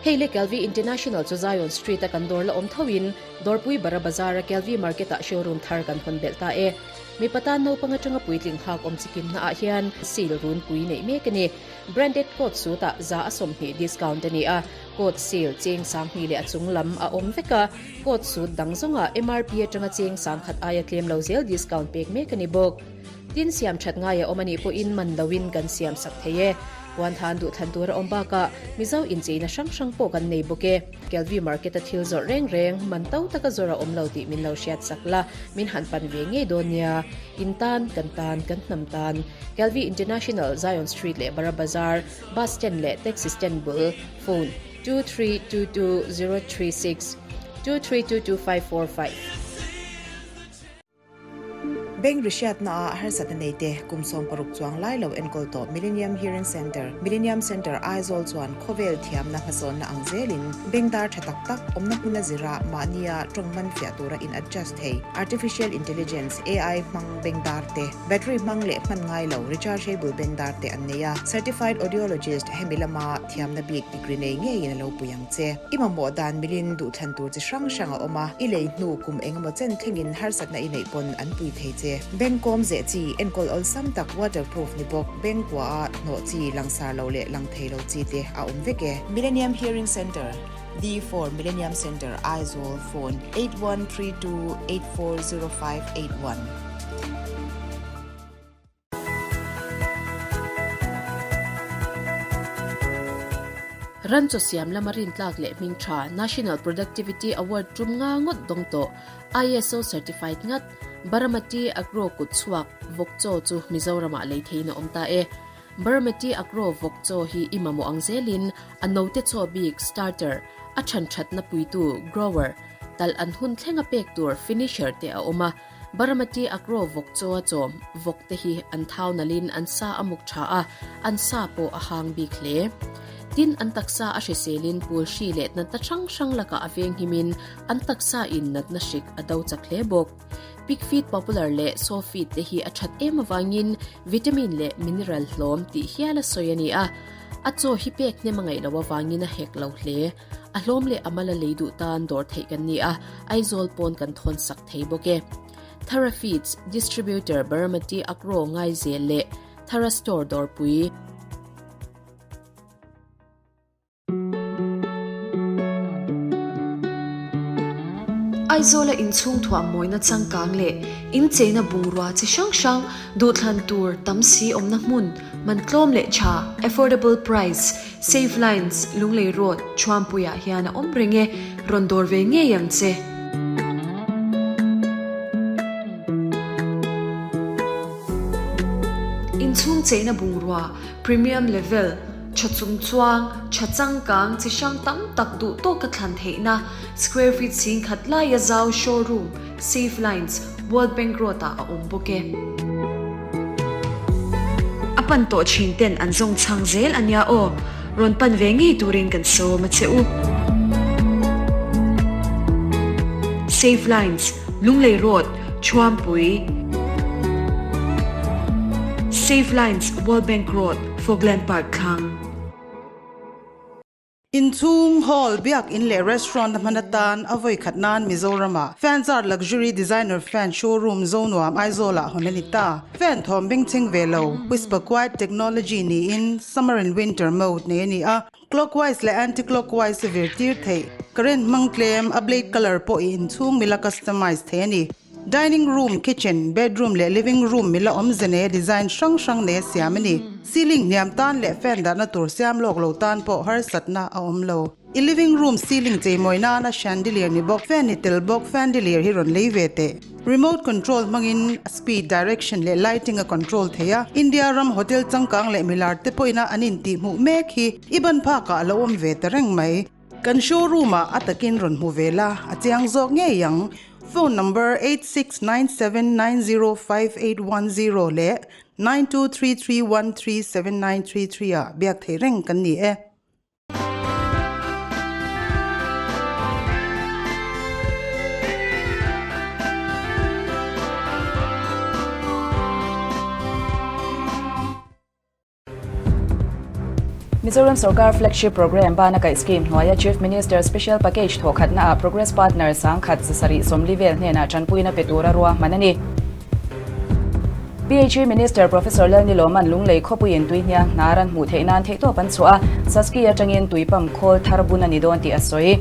Hei le Kelvy International chu Zion Street a kan dawr la awm tho in Dawrpui Bara Bazar a Kelvy Market ah showroom thar kan hawn belh ta e. Mipa tan naupang atanga puitling hak awm chikim na ah hian sale runpui neih mek a ni. Branded coat suit ah 20% discount a ni a, coat sale cheng 2000 leh a chung lam a awm vek a, coat suit dang zawngah MRP atanga cheng 10,000 aia tlem lo zel discount pek mek a ni bawk. Tin siam that ngai a awm a nih pawhin man loin kan siam sak thei e. Puanthan duhthlan tur a awm bakah Mizo incheina hrang hrang pawh kan nei bawk e. Kelvy Market a thil zawrh reng reng man to taka zawrh a awm lo tih min lo hriat sak la, min han pan ve ngei dawn nia. In tan, kan tan, kan hnam tan. Kelvy International, Zion Street leh Bara Bazar, Bus Stand leh Taxi Stand bul, Phone, 2322036, 2322545. Bank rihriatna ah harsatna nei te kum 60 chuang lai lo enkawl tawh Millennium Hearing Centre, Millennium Centre Aizawl chuan khawvel thiamna hmasawnna ang zelin bank dar tha tak tak awmna hmuna zira mahnia tawng man fiah tura in adjust thei Artificial Intelligence, AI, hmang bank dar te, battery hmang leh hman ngai lo rechargeable bank dar te an nei a. Certified Audiologist hemi lama thiamna bik degree nei ngeiin a lo pui ang che. I mamawh dan milin duhthlan tur chi hrang hrang a awm a, i lei hnu kum engemaw chen thlengin harsatna i neih pawn an pui thei che. Bank kawm zeh chi, enkawl awlsam tak waterproof ni bawk, bank kua a hnawh chi, langsar lo leh lang thei lo chi te a awm vek e. Millennium Hearing Centre, D4 Millennium Centre, Aizawl, Phone, 8132840581. Ran chaw siam lama rintlak leh hming tha National Productivity Award tum nga ngawt dawng tawh ISO certified ngat Baramati Agro kut chhuak vawk chaw chu Mizoramah lei theiin a awm ta e. Baramati Agro vawk chaw hi i mamawh ang zelin a note chaw bik starter, a than thatna puitu grower, talh an hun thlenga pek tur finisher te a awm a. Baramati Agro vawk chaw a chawm vawk te hi an thau nalhin an sa a muk tha a, an sa pawh a hang bik hle. Tin, an taksa a hriselin pul hri leh natna hrang hrang lakah a venghimin an taksa in natna hrik a do chak hle bawk. Pig feed popular leh sow feed te hi a that em avangin vitamin leh mineral hlawm tih hial a sawi a ni a. A chaw hi pek hnem a ngaih loh avangin a hek lo hle. A hlawm leh a mal a lei duh tan dawr theih kan ni a, Aizawl pawn kan thawn sak thei bawk e. Thara Feeds Distributor Baramati Agro Ngaizel leh Thara Store dawrpui. Aizawla inchhung thuah mawina changkang leh incheina bungrua chi hrang hrang duhthlan tur tam si awmna hmun man tlawm leh tha, affordable price, Save Lines, Lunglei Road, Thuampuiah hian a awm reng e, rawn dawr ve ngei ang che. Inchhung cheina bungrua, premium level, tha chung chuang, tha changkang, chi hrang tam tak duh tawka thlan theihna, square feet 10,000 laia zau showroom, Save Lines, World Bank Road-ah a awm bawk e. A pan tawh thin ten an zawng chhang zel a nia aw, rawn pan ve ngei turin kan sawm a che u. Save Lines, Lunglei Road, Thuampui. Save Lines, World Bank Road, Fogland Park thlang. Inchhung, hall, biak in leh restaurant a hman atan a vawi khat nan Mizoramah Fanzart Luxury Designer Fan Showroom Zonuam Aizawlah hawn a ni ta. Fan thawm bengchheng ve lo, Whisper Quiet Technology niin Summer and Winter mode nei a ni a, clockwise leh anti-clockwise a vir tir theih. Current hmang tlem, a blade colour pawh i inchhung mila customize thei a ni. Dining room, kitchen, bedroom leh living room mila awmze nei a design hrang hrang nei a siam a ni. Ceiling hniam tan leh fan dahna tur siam lawk lo tan pawh harsatna a awm lo. I living room ceiling cheimawi nana chandelier ni bawk, fan ni tel bawk fandelier hi rawn lei ve teh. Remote control hmangin speed, direction leh lighting a control thei a. India ram hotel changkang leh milar te pawhin a an intihhmuh mek hi i ban phakah a lo awm ve ta reng mai. Kan showroom ah a takin rawn hmu ve la, a chiang zawk ngei ang. Phone number 8697905810 leh 9233137933 ah biak thei reng kan ni e. Mizoram Sorkar Flagship Programme bana kaih scheme hnuaia Chief Minister Special Package thawhkhatnaah Progress Partner 10,000 740 vel hnenah tanpuina pe tura ruahman a ni. PHE Minister Professor Lalnilawman Lunglei khawpuiin tui hniang hnar an hmuh theih nan theihtawp an chhuah a, Sasky atangin tui pump khawl thar bun a ni dawn tih a sawi.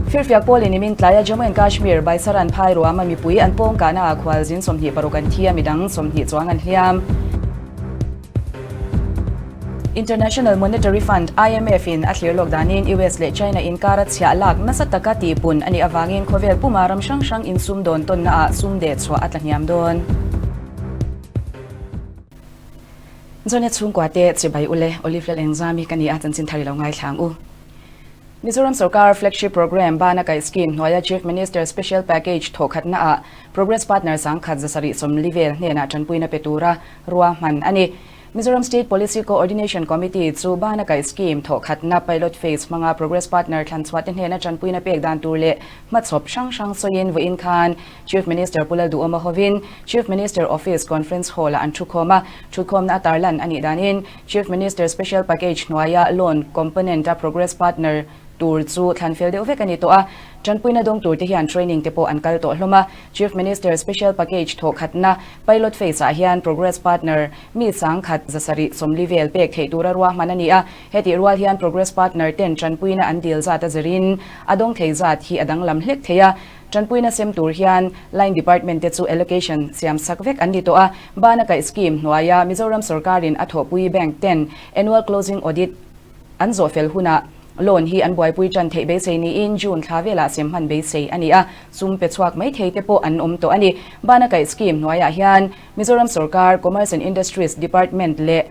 Firfiak pawlin nimin tlaia Jammu and Kashmir Baisaran phai ruama mipui an pawng kahnaah khualzin 26 an thi a, midang 20 chuang an hliam. International Monetary Fund, IMF, in a thlir lawk danin US leh China inkara chhiah lak nasa taka tihpun a nih avangin khawvel puma ram hrang hrang insum dawn tawnnaah sum deh chhuah a tla hniam dawn. Zonet chhungkua te chibai ule Olive Lalengzami ka ni a, chanchin thar i lo ngaithla ang u. Mizoram sorkar Flagship Programme bana kaih scheme hnuaia Chief Minister Special Package thawhkhatnaah Progress Partner 10,000 740 vel hnenah tanpuina pe tura ruahman a ni. Mizoram State Policy Coordination Committee chu bana kaih scheme thawhkhatna pilot phase hmanga Progress Partner thlanchhuahte hnena tanpuina pek dan tur leh hmachhawp hrang hrang sawiin vawiin khan Chief Minister Pu Lalduhawma hovin Chief Minister Office Conference Hall-ah an thukhawm a. Thukhawmna a tarlan a nih danin Chief Minister Special Package hnuaia loan component-a Progress Partner tur chu thlan fel deuh vek a ni tawh a. Tanpuina dawng turte hian training te pawh an kal tawh hlawm a. Chief Minister Special Package thawhkhatna pilot phase-ah hian Progress Partner mi 10,000 740 vel pek theih tura ruahman a ni a. Hetih rual hian Progress Partner ten tanpuina an dil zat a zirin a dawng thei zat hi a danglam hlek thei a. Tanpuina sem tur hian Line Department te chu allocation siam sak vek an ni tawh a, bana kaih scheme hnuaia Mizoram sorkarin a thawhpui bank ten annual closing audit an zawh fel hunah loan hi an buaipui tan theih beisei niin June thla velah sem hman beisei a ni a, sum pe chhuak mai thei te pawh an awm tawh a ni. Bana kaih scheme hnuaiah hian Mizoram sorkar Commerce and Industries Department leh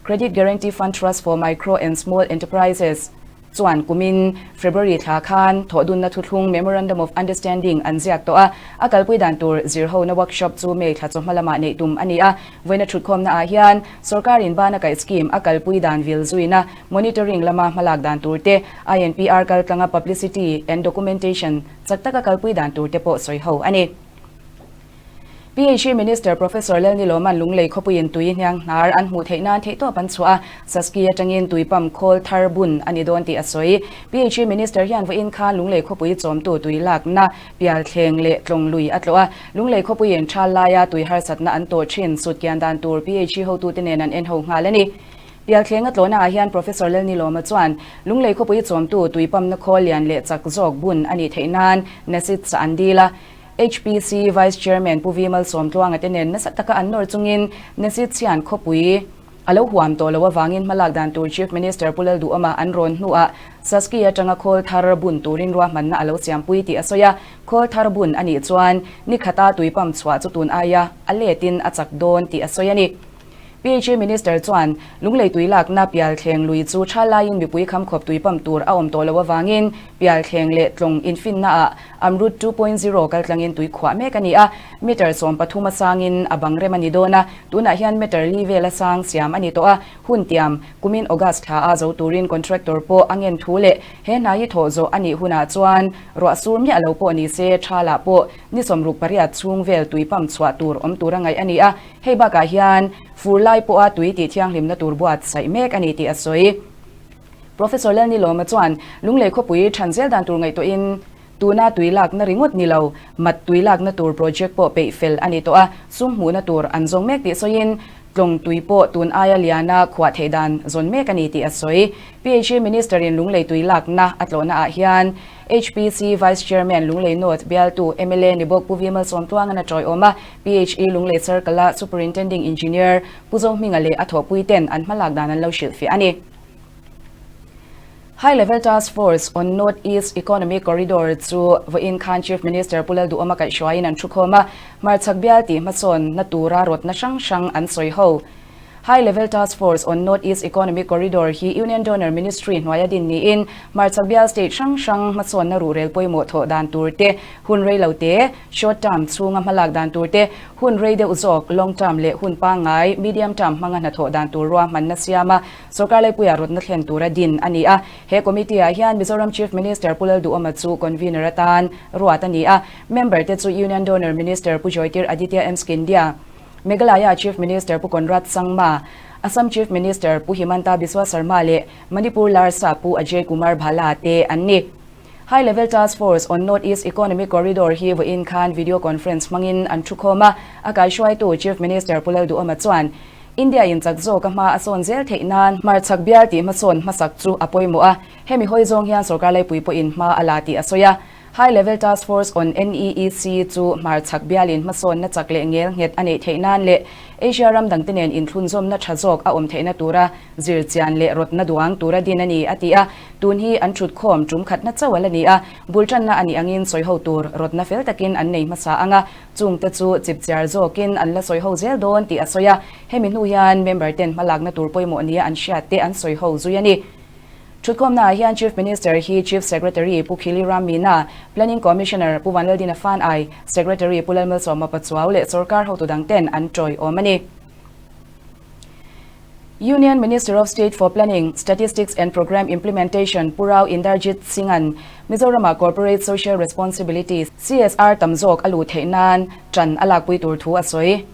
Credit Guarantee Fund Trust for Micro and Small Enterprises chuan kumin February thla khan thawhdunna thuthlung Memorandum of Understanding an ziak tawh a, a kalpui dan tur zirhona workshop chu May thla chawhma lamah neih tum a ni a. Vawiina thutkhawmna ah hian sorkarin bana kaih scheme a kalpui dan vil zuina, monitoring lama hmalak dan tur te, INPR kaltlanga publicity and documentation chak taka kalpui dan tur te pawh sawiho a ni. PHE Minister Professor Lalnilawman Lunglei khawpuiin tui hniang hnar an hmuh theih nan theihtawp an chhuah a, Sasky atangin tui pump khawl thar bun a ni dawn tih a sawi. PHE Minister hian vawiin khan Lunglei khawpui chawmtu tui lakna pialthleng leh tlawng lui a tlawh a, Lunglei khawpuiin thal laia tui harsatna an tawh thin sut kian dan tur PHE hotute nen an enho nghal a ni. Pialthleng a tlawhnaah hian Professor Lalnilawma chuan Lunglei khawpui chawmtu tui pumpna khawl lian leh chak zawk bun a nih theih nan NASID chah an dil a. HPC Vice Chairman Pu Vi Malsawmtluanga te nen nasa taka an nawr chungin Nasid Chhian khawpui a lo huam tawh loh avangin hmalak dan tur Chief Minister Pu Lalduhawma an rawn hnuah Sasky atanga khawl thar bun turin ruahmanna a lo siampui tih a sawi a, khawl thar bun a nih chuan ni khata tui pump chhuah chu tun aia a letin a chak dawn tih a sawi a ni. PHE Minister chuan Lunglei tui lakna Pialthleng lui chu tha laiin mipui khamkhawp tui pump tur a awm tawh loh avangin Pialthleng leh Tlawng infinnaah Amrut 2.0 kaltlangin tui khuah mek a ni a, meter 13 a sangin a bang rem a ni dawn a, tunah hian meter li vela sang siam a ni tawh a, hun tiam kumin August thla a zo turin contractor pawh a ngen thu leh he hna hi thawh zawh a nih hunah chuan ruah sur miah lo pawh ni se tha lah pawh ni 68 chhung vel tui pump chhuah tur awm tura ngaih a ni a. Hei bakah hian fur lai pawha tui tih thianghlimna tur buatsaih mek a ni tih a sawi. Professor Lalnilawma chuan Lunglei khawpui than zel dan tur ngaihtuahin tuna tui lakna ringawt ni lo, mat tui lakna tur project pawh peih fel a ni tawh a, sum hmuhna tur an zawng mek tih sawiin Tlawng tui pawh tun aia liana khuah theih dan zawn mek a ni tih a sawi. PHE Minister-in Lunglei tui lakna a tlawhnaah hian HPC Vice Chairman Lunglei North bialtu mla ni bawk Pu Vi Malsawmtluangan a tawiawm a, PHE Lunglei Circle-a Superintending Engineer Pu Zohminga leh a thawhpuiten an hmalak dan an lo hrilhfiah a ni. High Level Task Force on North East Economic Corridor chu vawiin khan Chief Minister Pu Lalduhawma kaihhruaiin an thukhawm a, hmarchhak bial tih hmasawnna tura rawtna hrang hrang an sawi ho. High Level Task Force on North East Economic Corridor hi Union Donor Ministry hnuaia din niin hmarchhak bial state hrang hrang hmasawnna ruhrel pawimawh thawh dan tur te, hun rei lo te, short term, chhunga hmalak dan tur te, hun rei deuh zawk, long term, leh hun pangngai, medium term, hmanga hnathawh dan tur ruahmanna siama sorkar laipuia rawtna thlen tura din a ni a. He committee-ah hian Mizoram Chief Minister Pu Lalduhawma chu convener atan ruat a ni a, member te chu Union Donor Minister Pu Joytir Aditya M. Scindia, Meghalaya Chief Minister Pu Conrad Sangma, Assam Chief Minister Pu Himanta Biswa Sarma leh Manipur Larsa Pu Ajay Kumar Bhalla te an ni. High Level Task Force on North East Economic Corridor hi vawiin khan video conference hmangin an thukhawm a, a kaihruaitu Chief Minister Pu Lalduhoma chuan India in chak zawk a hma a sawn zel theih nan hmarchhak bial tih hmasawn hmasak chu a pawimawh a, hemi hawi zawng hian sorkar laipui pawhin hma a la tih a sawi a. High Level Task Force on NEEC chu hmarchhak bialin hmasawnna chak leh ngel nghet a neih theih nan leh Asia ram dangte nen inthlunzawmna tha zawk a awm theihna tura zir chian leh rawtna duang tura din a ni, a ti a. Tun hi an thutkhawm tum khatna chauh a la ni a, bul tanna a nih angin sawiho tur rawtna fel takin an nei hmasa ang a, chungte chu chipchiar zawkin an la sawiho zel dawn tih a sawi a. Hemi hnu hian member ten hmalakna tur pawimawh nia an hriatte an sawiho zui a ni. Thutkhawmnaah hian Chief Minister hi Chief Secretary Pu Khili Ram Meena, Planning Commissioner Pu Vanlaldina Fanai, Secretary Pu Lalmalsawma Pachuau leh sorkar hotu dangten an tawiawm a ni. Union Minister of State for Planning, Statistics and Programme Implementation Pu Rao Inderjit Singh-a'n Mizoramah Corporate Social Responsibility, CSR, tam zawk a luh theih nan ṭan a lakpui tur thu a sawi.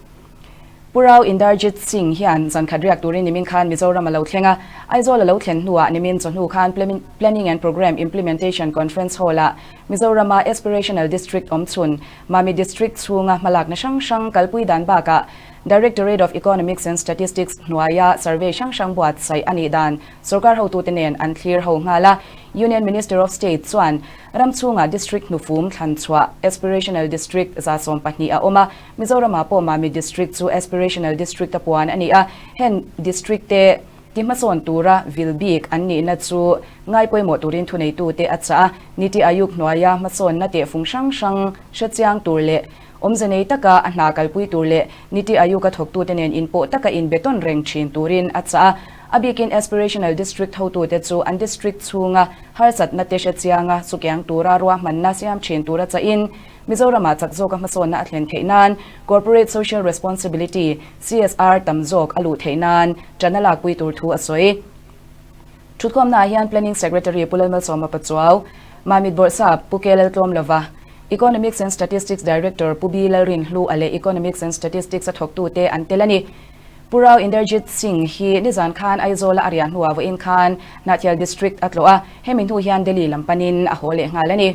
Pu Rao Inderjit Singh hian zan khat riak turin nimin khan Mizoram a lo thleng a, Aizawl a lo thlen hnuah nimin chawhnu khan Planning and Programme Implementation Conference Hall-ah Mizorama Aspirational District awmchhun Mami District chhunga hmalakna hrang hrang kalpui dan bakah Directorate of Economics and Statistics hnuaia survey hrang hrang buatsaih a nih dan sorkar hotute nen an thlir ho nghal a. Union Minister of State chuan ram chhungah District hnufum thlan chhuah Aspirational District 120 a awm a, Mizoramah pawh Mami District chu Aspirational District a puan a ni a, heng District te ti hmasawn tura vil bik an nihna chu ngai pawimawh turin thuneitute a chah a, Niti Aayog hnuaia hmasawnna tehfung hrang hrang hrechiang tur leh awmze nei taka a hna kalpui tur leh Niti Aayog-a thawktute nen inpawh taka inbetawn reng thin turin a chah a. A bikin Aspirational District hotute chu an District chhunga harsatna te hrechianga sukiang tura ruahmanna siam thin tura chahin Mizoramah chak zawka hmasawnna a thlen theih nan Corporate Social Responsibility, CSR, tam zawk a luh theih nan ṭan a lakpui tur thu a sawi. Thutkhawmnaah hian Planning Secretary Pu Lalmalsawma Pachuau, Mamit Bawrhsap Pu K Laltlawmlova, Economics and Statistics Director Pu B Lalrinhlua leh Economics and Statistics a thawktute an tel a ni. Pu Rao Inderjit Singh hi nizan khan Aizawl-a a riah hnuah vawiin khan Hnahthial District a tlawh a, hemi hnu hian Delhi lam panin a haw leh nghal a ni.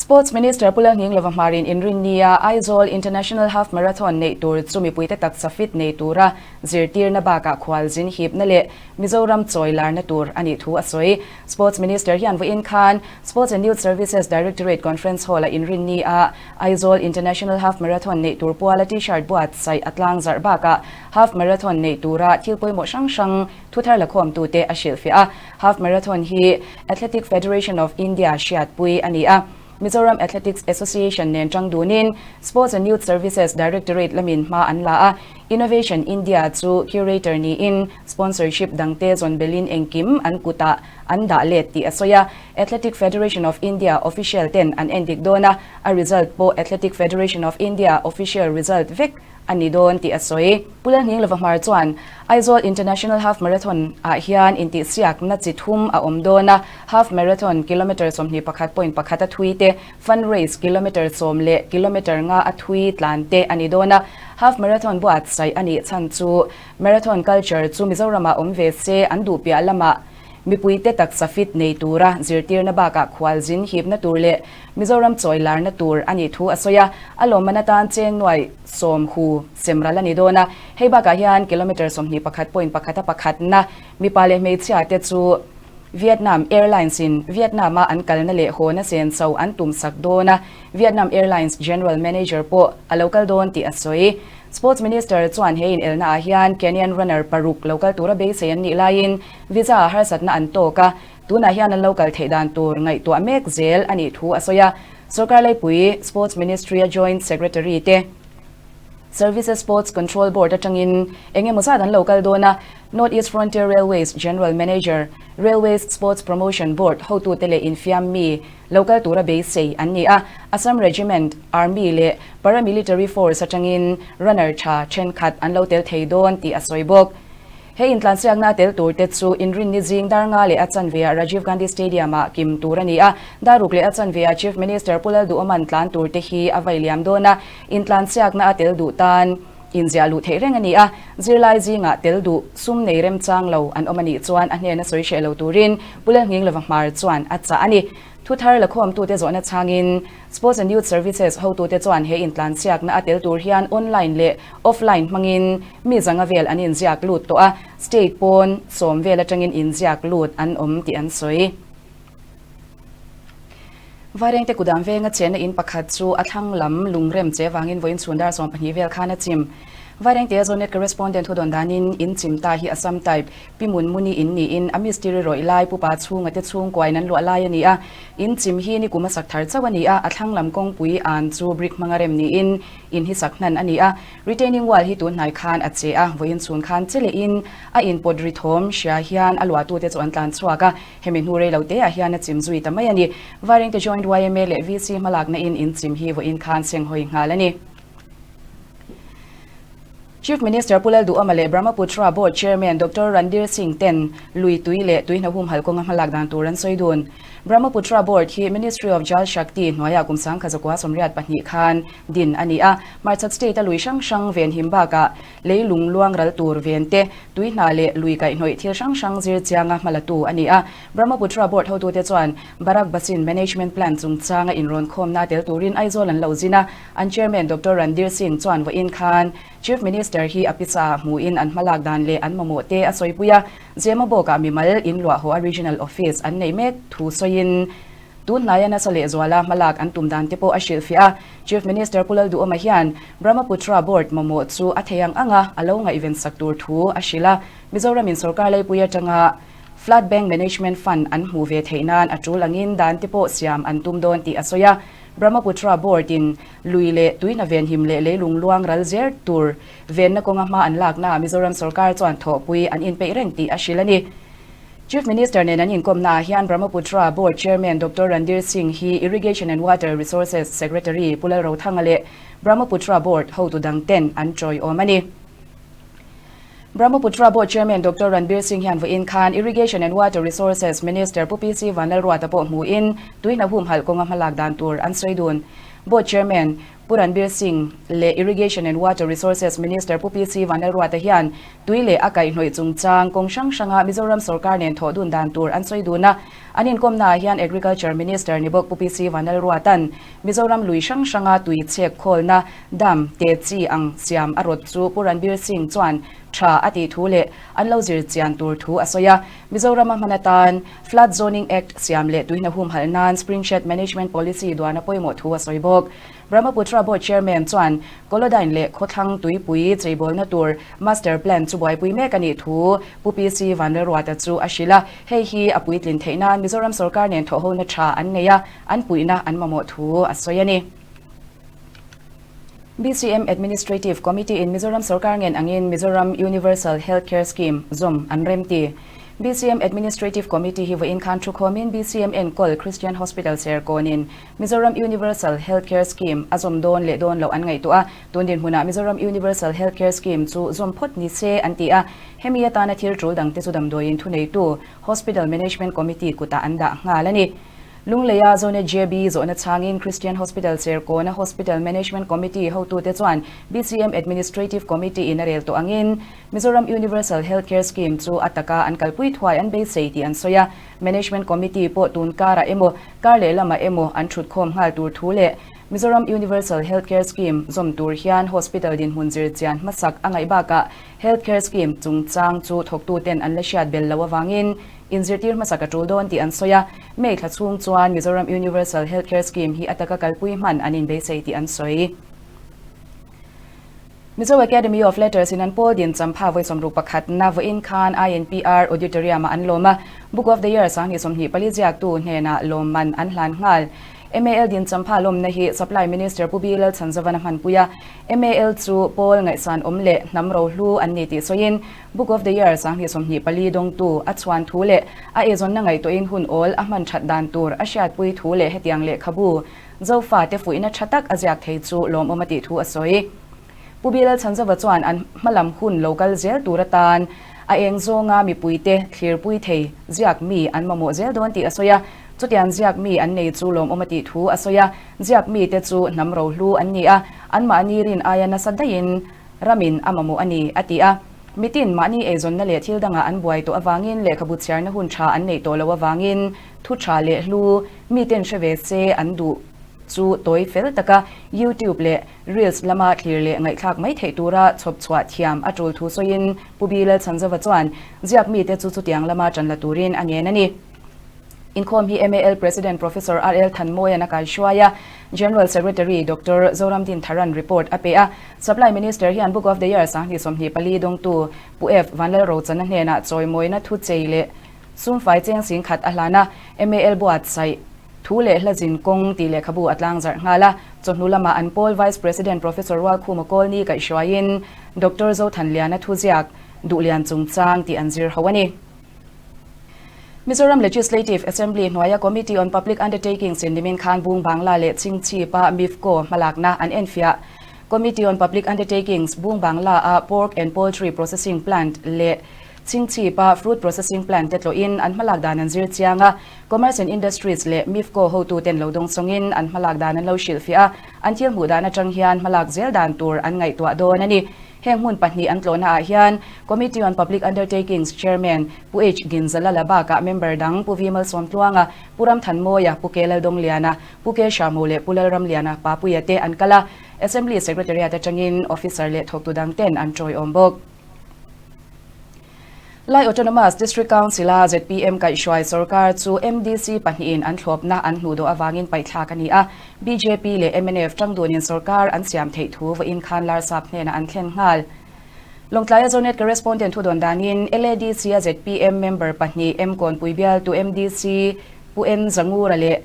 Sports Minister Pu Lalnghinglova Hmarin inrinnia Aizawl International Half Marathon neih tur chu mipuite taksa fit nei tura zirtirna bakah khualzin hipna leh Mizoram chawi larna tur a nih thu a sawi. Sports Minister hian vawiin khan Sports and Youth Services Directorate Conference Hall-a inrinnia Aizawl International Half Marathon neih tur puala T-shirt buatsaih a tlangzarh bakah Half Marathon neih tura thil pawimawh hrang hrang Thuthar lakhawmtute a hrilhfiah a, Half Marathon hi Athletic Federation of India hriatpui a ni a, Mizoram Athletics Association nen tang dunin Sports and Youth Services Directorate lamin hma an la a, Innovation India chu curator niin sponsorship dangte zawn belin engkim an kutah an dah let tih a sawi a, Athletic Federation of India official ten an endik dawn a, a result pawh Athletic Federation of India official result vek a ni dawn tih a sawi. Pu Lalnghinglova Hmar chuan Aizawl International Half Marathon ah hian intihsiakna chi thum a awm dawn a, Half Marathon kilometre 21.1 a thui te, Fun Race kilometre 10 leh kilometre nga a thui tlan te a ni dawn a. Half Marathon buatsaih a nih chhan chu Marathon culture chu Mizoramah awm ve se an duh piah lamah Mipuite taksa fit nei tura zirtirna bakah khualzin hipna tur leh Mizoram chawi larna tur a nih thu a sawi a, a lawmman atan cheng nuai sawm hu sem ral a ni dawn a. Hei bakah hian kilometre 21.1 a pakhatna mipa leh hmeichhia te chu Vietnam Airlines in Vietnam a an kalna leh hawna sen cho an tum sak dawn a, Vietnam Airlines General Manager pawh a lo kal dawn tih a sawi. Sports Minister chuan he inelna ah hian Kenyan runner paruk lo kal tura beisei an nih laiin visa ah harsatna an tawk a, tunah hian an lo kal theih dan tur ngaihtuah mek zel a nih thu a sawi a. Sorkar Laipui Sports Ministry-a Joint Secretary te, Services Sports Control Board atangin eng emaw zat an lo kal dawn a, North East Frontier Railways General Manager, Railways Sports Promotion Board hotute leh infiam mi lo kal tura beisei an ni a. Assam Regiment, Army leh Paramilitary Force atangin runner tha thenkhat an lo tel thei dawn tih a sawi bawk. He intlansiakna a tel turte chu Inrinni zing dar nga leh a chanveah Rajiv Gandhi Stadium-ah kim tur a ni a. Dar ruk leh a chanveah Chief Minister Pu Lalduhawman tlan turte hi a vai liam dawn a, intlansiakna a tel duh tan. Inziah luh theih reng a ni a, zirlai zingah tel duh sum nei remchang lo an awm a nih chuan a hnena sawi hreh lo turin Pu Lalnghinglova Hmar chuan a chah a ni. Thuthar lakhawmtute zawhna chhangin Sports and Youth Services hotute chuan he intlansiakna a tel tur hian online leh offline hmangin mi zanga vel an inziak lut tawh a, state pawn sawm vel atangin inziak lut an awm tih an sawi. Vairengte kudam venga chenna in pakhat chu a thlang lam lungrem che vangin vawiin chhun dar 12 vel khan a chim. Vairengte Zonet Correspondent thu dawn danin in chim ta hi Assam type Pi Munmuni in niin a mistiri rawih lai pupa chhunga te chhungkuain an luah lai a ni a. In chim hi ni kum a sak thar chauh a ni a, a thlang lam kawngpui an chu brick hmanga rem niin in hi sak hnan a ni a. Retaining wall hi tun hnai khan a che a, vawiin chhun khan che lehin a inpawt ri thawm hria hian a luahtute chu an tlan chhuak a. Hemi hnu rei lo te ah hian a chim zui ta mai a ni. Vairengte Joint yma leh VC hmalakna in in chim hi vawiin khan senghawi nghal a ni. Chief Minister Pu Lalduhawma leh Brahmaputra Board Chairman Doctor Randhir Singh ten lui tui leh tui hna humhalh kawnga hmalak dan tur an sawi dun. Brahmaputra Board hi Ministry of Jal Shakti hnuaiah kum 1984 khan din a ni a. Hmarchhak State a lui hrang hrang venhim bakah leilung luang ral tur ven te, Tui hna leh lui kaihhnawih thil hrang hrang zir chianga hmalatu a ni a. Brahmaputra Board hotute chuan Barak Basin Management Plan chungchanga inrawnkhawmna tel turin Aizawl an lo zin a. An Chairman Doctor Randhir Singh chuan vawiin khan Chief Minister hi a pisa hmuhin an hmalak dan leh an mamawh te a sawipui a. Zemabawkah mimal inluah haw a Regional Office an neih mek thu sawiin, Tun hnaia nasa lehzuala hmalak an tum dan te pawh a hrilhfiah a. Chief Minister Pu Lalduhawma hian Brahmaputra Board mamawh chu a thei ang anga a lo ngaihven sak tur thu a hrilh a. Mizoramin sorkar leipui atanga Flood Bank Management Fund an hmuh ve theih nan a tul angin dan te pawh siam an tum dawn tih a sawi a. Brahmaputra Board-in lui leh tuihna venhim leh leilung luang ral zer tur venna kawnga hma an laknaah Mizoram sorkar chuan thawhpui an inpeih reng tih a hrilh a ni. Chief Minister nen an inkawmnaah hian Brahmaputra Board Chairman Doctor Randhir Singh hi Irrigation and Water Resources Secretary Pu Lalrothanga leh Brahmaputra Board hotu dang ten an tawiawm a ni. Brahmaputra Board Chairman Doctor Ranbir Singh hian vawiin khan Irrigation and Water Resources Minister Pu PC Vanlalruata pawh hmuhin tuihna humhalh kawnga hmalak dan tur an sawi dun. Board Chairman Pu Ranbir Singh leh Irrigation and Water Resources Minister Pu PC Vanlalruata hian tui leh a kaihhnawih chungchang kawng hrang hranga Mizoram sorkar nen thawh dun dan tur an sawi dun a. An inkawmnaah hian Agriculture Minister ni bawk Pu PC Vanlalruata'n Mizoram lui hrang hranga tui chhek khawlna dam te chi ang siam a rawt chu Pu Ranbir Singh chuan tha a tih thu leh an lo zir chian tur thu a sawi a. Mizorama hman atan Flood Zoning Act siam leh tuihna humhalh nan Springshed Management Policy duan a pawimawh thu a sawi bawk. Brahmaputra Board Chairman chuan Kolodyne leh khawthlang tuipui cheibawlna tur Master Plan chu buaipui mek a nih thu Pu PC Vanlalruata chu a hrilh a. Hei hi a puitlin theih nan Mizoram sorkar nen thawhhona tha an nei a, an puihna an mamawh thu a sawi a ni. BCM Administrative Committee in Mizoram sorkar ngen angin Mizoram Universal Health Care Scheme zawm an remti. BCM Administrative Committee hi vawiin khan thukhawmin BCM enkawl Christian Hospital Serkawnin Mizoram Universal Health Care Scheme a zawm dawn leh dawn loh an ngaihtuah a, tun dinhmunah Mizoram Universal Health Care Scheme chu zawm phawt ni se an ti a, hemi atana thil tul dangte chu damdawiin thuneitu Hospital Management Committee kutah an dah nghal a ni. Lungleia Zone JB zawhna chhangin Christian Hospital Serkawna Hospital Management Committee hotute chuan BCM Administrative Committee in a rel tawh angin Mizoram Universal Health Care Scheme chu a taka an kalpui thuai an beisei tih an sawi a. Management Committee pawh tun karah emaw, kar leh lamah emaw an thutkhawm nghal tur thu leh Mizoram Universal Health Care Scheme zawm tur hian hospital dinhmun zir chian hmasak a ngaih bakah Health Care Scheme chungchang chu thawktuten an la hriat bel loh avangin inzirtir hmasak a tul dawn tih an sawi a. May thla chhung chuan Mizoram Universal Health Care Scheme hi a taka kalpui hman an inbeisei tih an sawi. Mizo Academy of Letters in an pawl din champha vawi 61 na vawiin khan INPR Auditorium ah an lawm a, Book of the Year 2024 ziaktu hnenah lawmman an hlan nghal. MAL din champha lawmna hi Supply Minister Pu B Lalchhanzovan a hmanpui a, MAL chu pawl ngaihsan awm leh hnam rohlu an ni tih sawiin Book of the Year 2024 dawngtu a chhuan thu leh a eizawnna ngaihtuahin hun awl a hman that dan tur a hriatpui thu leh hetiang lehkhabu Zofa te fuihna tha tak a ziak thei chu lawmawm a tih thu a sawi. Pu Bilal Chhanzova chuan an hmalam hun lo kal zel tur atan a eng zawnga mipuite thlirpui thei ziak mi an mamawh zel dawn tih a sawi a. Chutiang ziak mi an nei chu lawmawm a tih thu a sawi a. Ziak mite chu hnam rohlu an ni a, anmahni rin aia nasa daihin. Ramin a mamawh a ni, a ti a. Mitin mahni eizawnna leh thil dangah an buai tawh avangin lehkhabu chhiarna hun tha an neih tawh loh avangin thu tha leh hlu miten hre ve se an duh chu tawi fel taka YouTube leh Reels lama thlir leh ngaihthlak mai theih tura chhawp chhuah thiam a tul thu sawiin Pu Bi Lalchhanzova chuan ziak mite chu chutiang lama tan la turin a ngen a ni. Inkhawm hi MAL President Professor RL Thanmawia'n a kaihruai a, General Secretary Doctor Zoramdin Tharan report a pe a. Supply Minister hian Book of the Year 2024 dawngtu Pu F Vanlalrochana hnenah chawimawina thu chei leh sumfai cheng singkhat a hlan a, MAL buatsaih thu leh hla zin kawng tih lehkhabu a tlangzarh nghal a. Chawhnu lamah an pawl Vice President Professor Rualkhuma Kawlni kaihhruaiin Doctor Zothanliana thuziak Duhlian chungchang tih an zir ho a ni. Mizoram Legislative Assembly hnuaia Committee on Public Undertakings in nimin khan Bung Bangla leh Chingchhipa MIFCO hmalakna an enfiah. Committee on Public Undertakings Bung Bangla-a Pork and Poultry Processing Plant leh Chingchhipa Fruit Processing Plant te tlawhin an hmalak dan an zir chiang a. Commerce and Industries leh MIFCO hotuten lo dawng sawngin an hmalak dan an lo hrilhfiah a, an thil hmuh dan atang hian hmalak zel dan tur an ngaihtuah dawn a ni. Heng hmun pahnih an tlawhnaah hian Committee on Public Undertakings Chairman Pu H Ginzalala bakah member dang Pu V Malsawmtluanga, Pu Ramthanmawia, Pu K Laldongliana, Pu K Hramu leh Pu Lalramliana Papuia te an kal a, Assembly Secretariat atangin officer leh thawktu dang ten an tawiawm bawk. Lai Autonomous District Council-a zpm kaihhruai sorkar chu MDC pahnihin an thlawpna an hnuh dawh avangin paihthlak a ni a, bjp leh mnf tangdunin sorkar an siam theih thu vawiin khan Larsap hnenah an thlen nghal. Lawngtlaia Zonet Correspondent thudawn danin LADC-a zpm member pahnih M Kawnpui bialtu MDC Pu N Zangura leh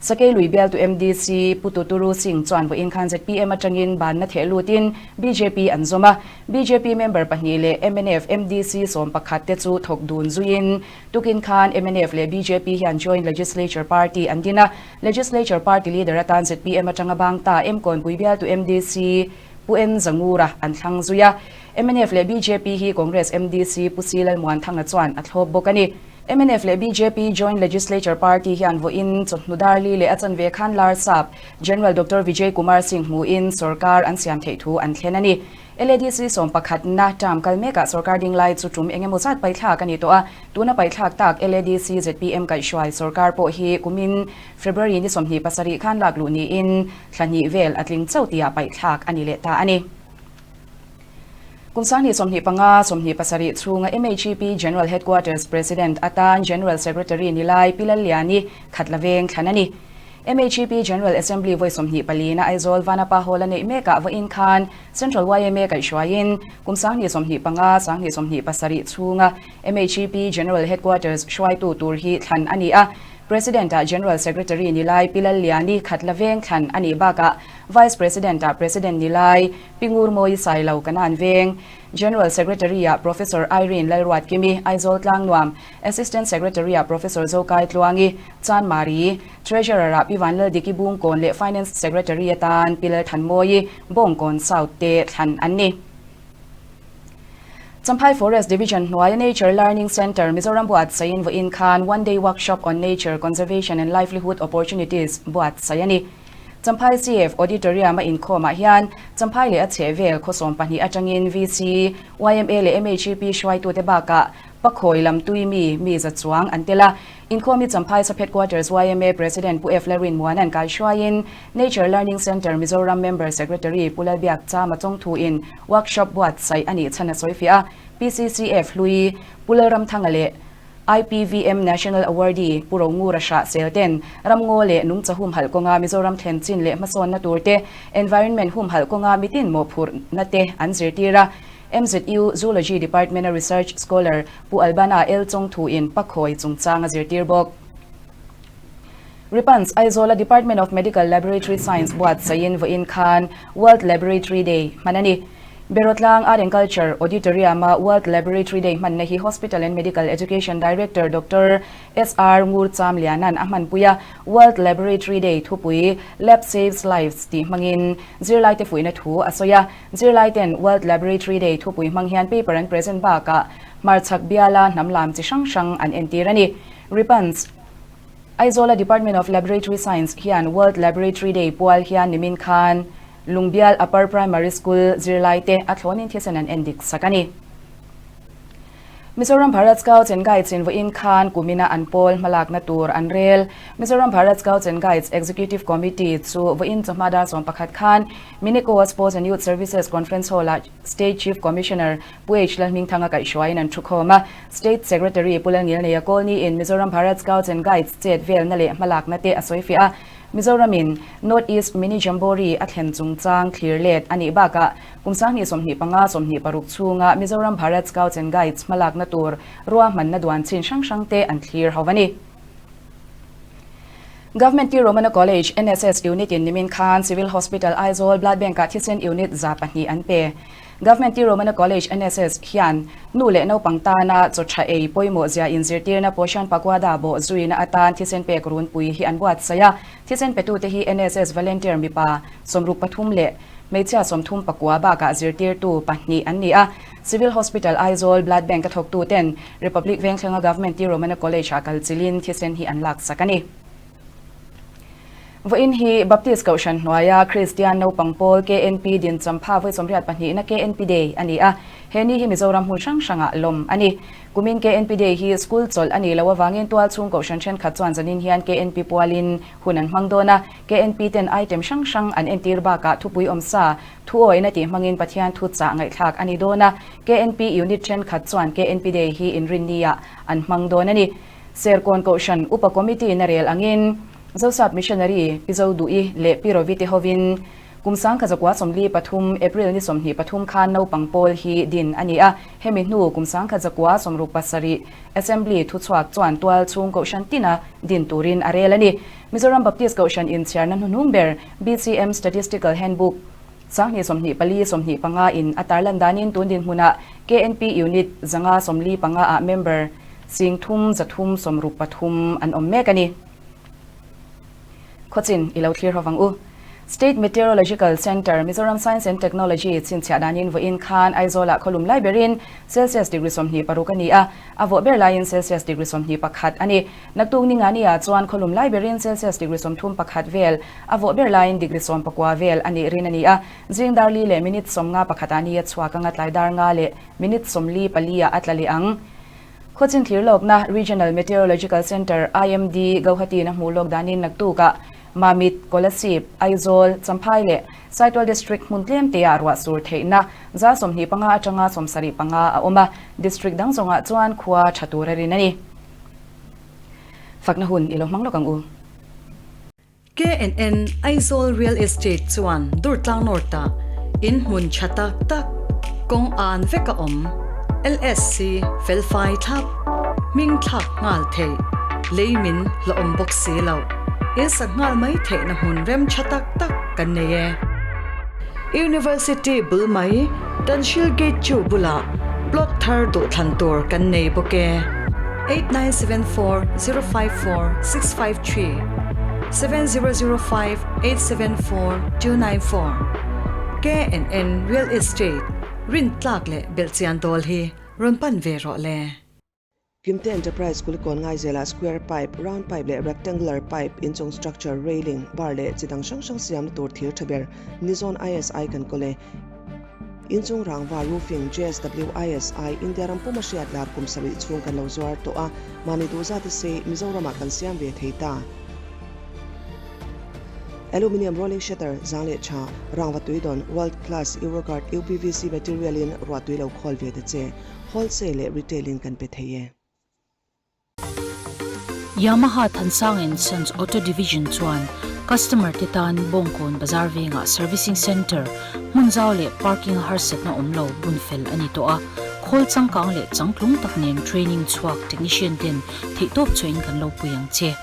Sakei lui bialtu MDC Pu Tuturu Singh chuan vawiin khan zpm atangin banna theh lutin bjp an zawm a. Bjp member pahnih leh mnf MDC 11 te chu thawk dun zuiin tukin khan mnf leh bjp hian Joint Legislature Party an din a. Legislature Party leader atan zpm atanga bang ta M Kawnpui bialtu MDC Pu N Zangura an thlang zui a. Mnf leh bjp hi Congress MDC Pu C Lalmuanthanga chuan a thlawp bawk a ni. Mnf leh bjp Joint Legislature Party hian vawiin chawhnu darli leh a chanve khan Larsap General Doctor Vijay Kumar Singh hmuhin sorkar an siam theih thu an thlen a ni. LADC 11na term kal mekah sorkar ding lai chu tum eng emaw zat paithlak a ni tawh a, tuna paithlak tak LADC zpm kaihhruai sorkar pawh hi kumin February ni 27 khan lak luh niin thla hnih vel a tling chauh tihah paithlak a ni leh ta a ni. Kum 2025, 27 chhunga MHEP General Headquarters President atan General Secretary ni lai Pi Lalliani Khatla veng thlan a ni. MHEP General Assembly vawi 24 na Aizawl Vanapa Hall a neih mekah vawiin khan Central yma kaihhruaiin kum 2025, 2027 chhunga MHEP General Headquarters hruaitu tur hi thlan a ni a. President-ah General Secretary ni lai Pi Lalliani Khatla veng thlan a nih bakah Vice President-ah President ni lai Pi Ngurmawi Sailo Kanan Veng, General Secretary-ah Professor Irene Lalruatkimi, Aizawl Tlangnuam, Assistant Secretary-ah Professor Zokai Tluangi, Chanmari, Treasurer-ah Pi Vanlaldiki Bungkawn leh Finance Secretary atan Pi Lalthanmawi, Bawngkawn South te thlan an ni. Champhai Forest Division hnuaia Nature Learning Centre, Mizoram buatsaihin vawiin khan One Day Workshop on Nature Conservation and Livelihood Opportunities buatsaih a ni. Champhai CF Auditorium a inkhawmah hian Champhai leh a chhehvel khaw 12 atangin VC, yma leh MHEP hruaitute bakah Pakhawi lam tui mi mi za chuang an tel a. Inkhawm hi Champhai Sub Headquarters yma President Pu F Lalrin Muana'n kaihruaiin Nature Learning Centre Mizoram Member Secretary Pu Lalbiak Chama chawngthuin workshop buatsaih a nih chhan a sawifiah a. PCCF hlui Pu Lalramthanga leh IPVM National Awardee Pu Rongura Hrah Sel ten ramngaw leh nungcha humhalh kawnga Mizoram thlen chin leh hmasawnna tur te, environment humhalh kawnga mitin mawhphurhna te an zirtir a. MZU Zoology Department-a Research Scholar Pu Albana L Chawngthuin Pakhawi chungchang a zirtir bawk. Ripans, Aizawla Department of Medical Laboratory Science buatsaihin vawiin khan World Laboratory Day hman a ni. Berotlang Art and Culture Auditorium-a World Laboratory Day hmanna hi Hospital and Medical Education Director Doctor SR Ngur Chamliana'n a hmanpui a, World Laboratory Day thupui Lab Saves Lives tih hmangin zirlaite fuihna thu a sawi a. Zirlaite'n World Laboratory Day thupui hmang hian paper an present bakah hmarchhak biala hnam lam chi hrang hrang an entir a ni. Ripans, Aizawla Department of Laboratory Science hian World Laboratory Day pual hian nimin khan. Lungbial Upper Primary School zirlaite a thlawnin thisen an endik sak a ni. Mizoram Bharat Scouts and Guides in vawiin khan kumina an pawl hmalakna tur an rel. Mizoram Bharat Scouts and Guides Executive Committee chu vawiin chawhma dar 11 khan Minicoa Sports and Youth Services Conference Hall-ah State Chief Commissioner Pu H Lalhmingthanga kaihhruaiin an thukhawm a. State Secretary Pu Lalngilneia Kawlniin Mizoram Bharat Scouts and Guides chet velna leh hmalakna te a sawifiah a. Mizoramin North East Mini Jamboree a thlen chungchang thlir let a nih bakah kum 2025, 26 chhunga Mizoram Bharat Scouts and Guides hmalakna tur ruahmanna duan chin hrang hrangte an thlir ho a ni. Government T Romana College NSS Unit in nimin khan Civil Hospital Aizawl Blood Bank ah thisen unit 200 an pe. Government T Romana College NSS hian nu leh naupang tana chaw tha ei pawimawh zia inzirtirna Poshan Pakwada bawh zuina atan thisen pek runpui hi an buatsaih a. Thisen petute hi NSS volunteer mipa 63 leh hmeichhia 39 bakah zirtirtu pahnih an ni a. Civil Hospital Aizawl Blood Bank a thawktuten Republic Vengthlenga Government T Romana College ah kal chilhin thisen hi an laksak a ni. Vawiin hi Baptist Kohhran hnuaia Kristian naupang pawl KNP din champha vawi 82 na KNP Day a ni a, he ni hi Mizoram hmun hrang hrangah lawm a ni. Kumin KNP Day hi school chawlh a nih loh avangin tual chhung Kohhran thenkhat chuan zanin hian KNP pualin hun an hmang dawn a, KNP ten item hrang hrang an entir bakah thupui awmsa thuawina tih hmangin Pathian thu chah ngaihthlak a ni dawn a, KNP unit thenkhat chuan KNP Day hi inrinniah an hmang dawn a ni. Serkawn Kohhran Upa Committee na rel angin Zosap Missionary Pi Zoduhi leh Pi Rovite hovin kum 1943 April ni 23 khan naupang pawl hi din a ni a. Hemi hnu kum 1967 Assembly thuchhuak chuan tual chhung Kohhran tina din turin a rel a ni. Mizoram Baptist Kohhran inchhiarna hnuhnung ber BCM Statistical Handbook 2024, 25 in a tarlan danin tun dinhmunah KNP Unit 545 ah member 3,363 an awm mek a ni. Khawchin i lo thlir hovang u. State Meteorological Centre, Mizoram Science and Technology chhinchhiah danin vawiin khan Aizawlah khawlum lai berin Celsius degree 26 a ni a, a vawh ber laiin Celsius degree 21 a ni. Naktuk Ningani-ah chuan khawlum lai berin Celsius degree 31 vel, a vawh ber laiin degree 19 vel a nih rin a ni a. Zing dar li leh minute 51 ah ni a chhuak anga tlai dar nga leh minute 44 ah a tla leh ang. Khawchin thlir lawkna Regional Meteorological Centre, IMD, Gauhati in a hmuh lawk danin naktukah Mamit, Kolasib, Aizawl, Champhai leh Saitual District hmun tlem teah ruah sur theihna 25% atanga 75% a awm a, District dang zawngah chuan khua tha tur a rin a ni. Fakna hun i lo hmang lawk ang u. KNN Aizawl Real Estate chuan Durtlang North-ah in hmun tha tak tak, kawng an vek a awm, LSC felfai thlap, hming thlak nghal theih, lei min la awm bawk si loh, in sak nghal mai theihna hmun rem tha tak tak kan nei e. University bul mai Tanhril Gate chu bulah plot thar duhthlan tur kan nei bawk e. 8974 054 653 7005 874 294 KNN Real Estate rin tlak leh belhchian dawl hi rawn pan ve rawh le. Kimte Enterprise Kulikawn Ngaizelah square pipe, round pipe leh rectangular pipe inchung structure, railing, bar leh chi dang hrang hrang siamna tur thir tha ber Nizon ISI kan kawl e. Inchung rangva roofing JSW ISI India ram puma hriat lar kum sarih chhung kan lo zuar tawh a, mahni duh zat a sei Mizoramah kan siam ve thei ta. Aluminium rolling shutter zang leh tha, rangva tui dawn world class Euroguard UPVC material in ruah tui lo khawl ve ta che, wholesale leh retail in kan pe thei e. Yamaha Thansang and Sons Auto Division chuan customer te tan Bawngkawn bazar vengah servicing centre, hmun zau leh parking a harsatna awm lo bun fel a ni tawh a. Khawl changkang leh changtlung tak nen training chhuak technician ten theihtawp chhuahin kan lo pui ang che.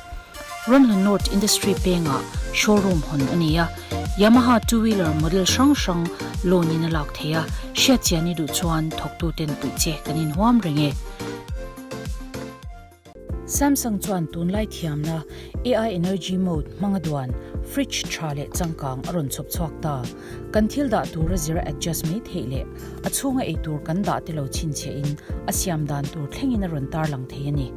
Ramhlun North Industry pengah showroom hawn a ni a, Yamaha two wheeler model hrang hrang loan in a lak theih a, hriatchian i duh chuan thawktu ten puih che kan inhuam reng e. Samsung chuan tunlai thiamna AI Energy Mode hmanga duan Fridge tha leh changkang a rawn chhawp chhuak ta. Kan thil dah tur a zir a adjust mai theih leh a chhunga ei tur kan dah te lo chhinchhiah in a siam dan tur thlengin a rawn tarlang thei a ni.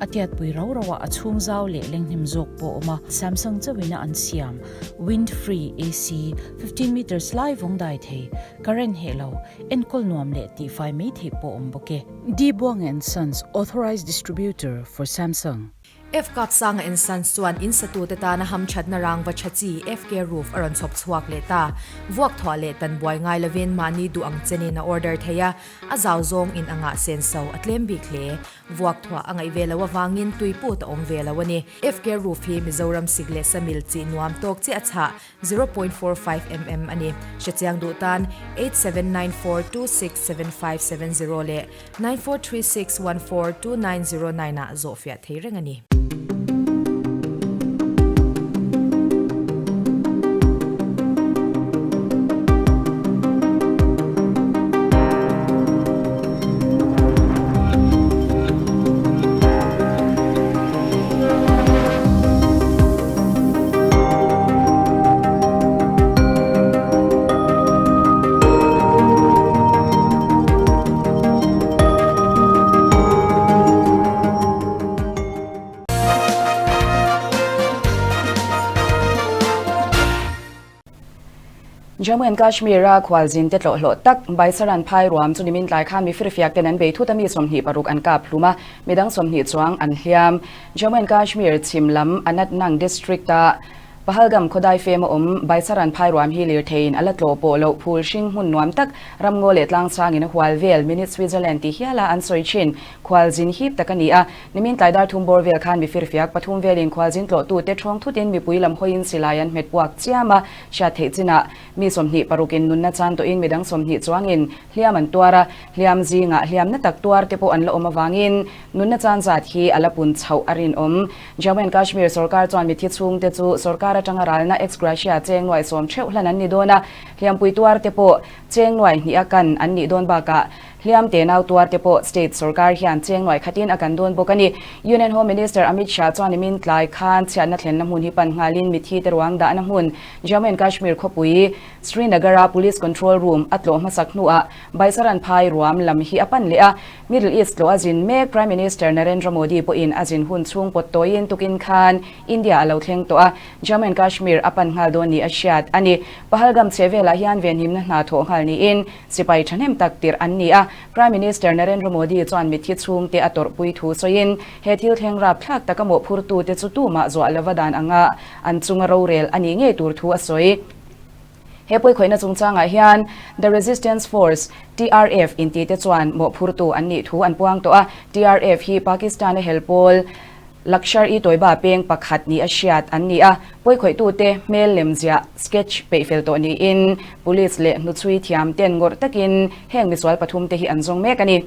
A tiatpui rau rau ah a chhung zau leh lenghnem zawk pawh a awm a. Samsung chauhin a an siam Wind Free AC 15 meters lai vawng dai thei, current heh lo, enkawl nuam leh tihfai mai theih pawh a awm bawk e. D Buang and Sons Authorized Distributor for Samsung. FK Sanga and Sons chuan in satute tana hamthatna rangva tha chi FK Roof a rawn chhawp chhuak leh ta. Vuak thuah leh tan buai ngai lovin mahni duh ang chenin a order thei a, a zau zawng in anga senso a tlem bik hle. Vuak thuah a ngaih ve loh avangin tui put a awm ve lo a ni. FK Roof hi Mizoram sik leh samil chi nuam tawk chiah a chhah 0.45 mm a ni. Hrechiang duh tan 8794267570 leh 9436142909 ah zawhfiah thei reng a ni. Jammu and Kashmir a khualzin te tlawh hlawh tak Baisaran phai ruam chu nimin tlai khan mi firfiak ten an bei thut a mi 26 an kap hlum a, midang 20 chuang an hliam. Jammu and Kashmir chhim lam Anantnag district a Pahalgam khawdai fem a awm Baisaran phai ruam hi lirtheiin a la tlawh pawh loh phul hring hmun nuam tak ramngaw leh tlangsangin a hual vel Minute Switzerland tih hiala an sawi thin khualzin hip tak a ni a. Nimin tlai dar thum bawr vel khan mi firfiak pathum velin khualzin tlawhtute thawng thutin mipui lam hawiin silai an hmet puak chiam a, hriat theih chinah mi 26 in nunna chan tawhin midang 20 chuangin hliam an tuar a, hliam zingah hliamna tak tuar te pawh an la awm avangin Nunna chan zat hi a la pun chhoh a rinawm. Jammu and Kashmir sorkar chuan mithi chhungte chu sorkar atanga ralna ex gratia cheng nuai sawm theuh hlan an ni dawn a, hliampui tuar te pawh cheng nuai hnih a kan an nih dawn bakah hliam te nau tuar te pawh state sorkar hian cheng nuai khatin a kan dawn bawk a ni. Union Home Minister Amit Shah chuan nimin tlai khan chhiatna thlenna hmun hi pan nghalin mithi te ruang dahna hmun Jammu and Kashmir khawpui Srinagar-a Police Control Room a tlawh hmasak hnuah Baisaran phai ruam lam hi a pan leh a, Middle East tlawh a zin mek Prime Minister Narendra Modi pawhin a zin hun chhung pawt tawiin tukin khan India a lo thleng tawh a, Jammu and Kashmir a pan nghal dawn ni a hriat a ni. Pahalgam chhe velah hian venhimna hna thawh nghal niin sipai thahnem tak tirh an ni a, Prime Minister Narendra Modi chuan mitthi chhungte a tawrhpui thu sawiin he thil thleng rapthlak taka mawhphurtute chu tumah zuah lova dan anga an chunga rorel a nih ngei tur thu a sawi. He pawikhawihna chungchangah hian The Resistance Force, TRF, intite chuan mawhphurtu an nih thu an puang tawh a. TRF hi Pakistan-a hel pawl Lakshar-e-Toiba peng pakhat ni a hriat an ni a. Pawikhawihtute hmel lem ziah, sketch, peih fel tawh niin Police leh hnuchhui thiam ten ngawrh takin heng misual pathumte hi an zawng mek a ni.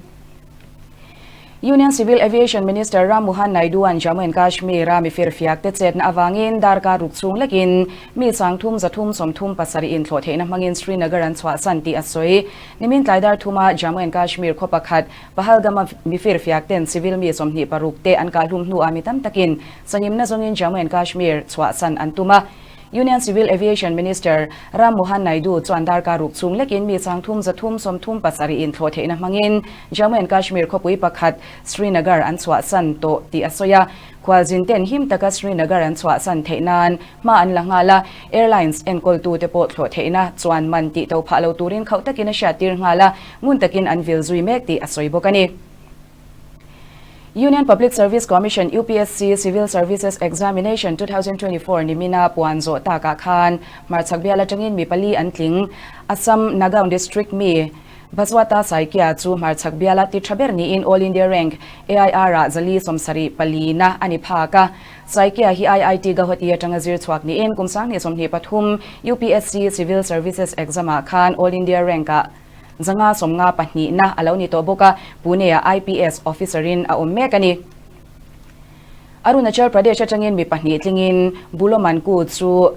Union Civil Aviation Minister Ram Mohan Naidu-a'n Jammu and Kashmir-a mi firfiak te chetna avangin darkar ruk chhung lekin mi changthum zathum sawmthum pasarih inthlawh theihna hmangin Srinagar an chhuahsan tih a sawi. Nimin tlai dar thuma Jammu and Kashmir khaw pakhat Pahalgam-a mi firfiak ten civil mi 26 te an kahhlum hnuah mi tam takin sahimna zawngin Jammu and Kashmir chhuahsan an tum a. Union Civil Aviation Minister Ram Mohan Naidu chuan darkar ruk chhung lekin mi changthum zathum 37 inthlawh theihna hmangin Jammu and Kashmir khawpui pakhat Srinagar an chhuahsan tawh tih a sawi a. Khualzin ten him taka Srinagar an chhuahsan theih nan hma an la nghal a, airlines enkawltute pawh thlawh theihna chuan man tih to phah lo turin khauh takin a hriattir nghal a, ngun takin an vil zui mek tih a sawi bawk a ni. Union Public Service Commission, UPSC, Civil Services Examination 2024 nimina puan zawh takah khan hmarchhak bial atangin mi pali an tling. Assam Nagaon District mi Bhaswata Saikia chu hmarchhak biala ti tha ber niin All India Rank, AIR, ah zali sawmsarih palina a ni phak a. Saikia hi IIT Guwahati atanga zir chhuak niin kum 2023 UPSC Civil Services Exam ah khan All India Rank ah Zanga sawmnga pahnihna a lo ni tawh bawk a, Pune-ah IPS officer-in a awm mek a ni. Arunachal Pradesh atangin mi pahnih tlingin Bulomanku chu